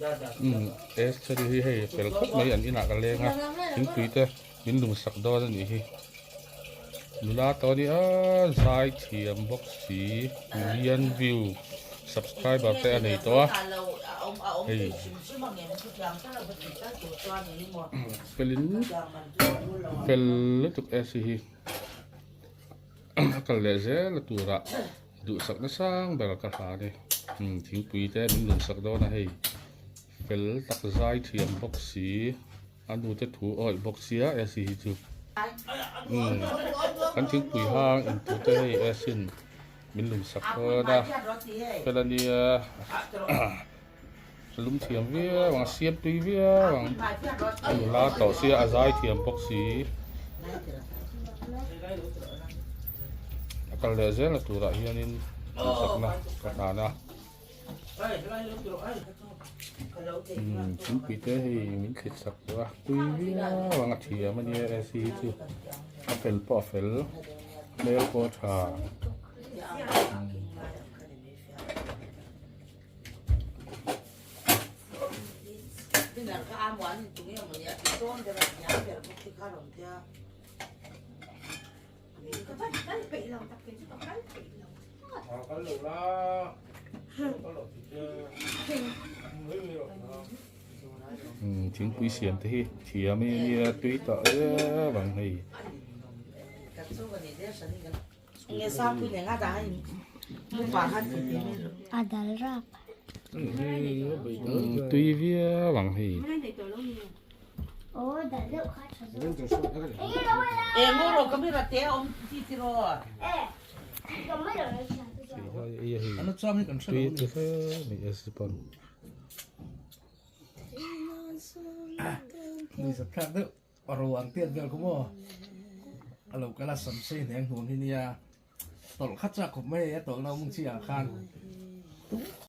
Umm Esther-i hi hei fel khawp mai an inah ka leng a thingpui te min lum sak dawn a nih hi nula tawh a ni a zai thiam bawk si million view subscriber te a nei tawh a hei felin fel lutuk Esi hi a kal leh zel a turah. Duhsak nasang ber ka hlan e. Umm thingpui te min lum sak dawn a hei. Fel tak zai thiam bawk si. A nu te thu awih bawk sia AC hi chu. Umm kan thingpui hang in tur te hei AC in min lum sak dawn a. Fel a nia. A lum thiam viau ang a siam tui viau ang. A nula tawh sia a zai thiam bawk si. A kal leh zel na turah hianin duhsakna ka hlan a. Umm thingpui te hei min thlit sak tawh a tui viau ang a thiam a nia AC hi chu a fel pawh a fel hmel pawh a tha. Thingpui siam te hi thiam in nia tui tawh em ang hei. Tui viau ang hei. Tui ti hle mai e si pawn. Ro ang tiat vel khaw maw a lo kal a sam sei hneng hnuang hi nia tawlh kha chak khawp mai a tawlh na mung chi ah khan.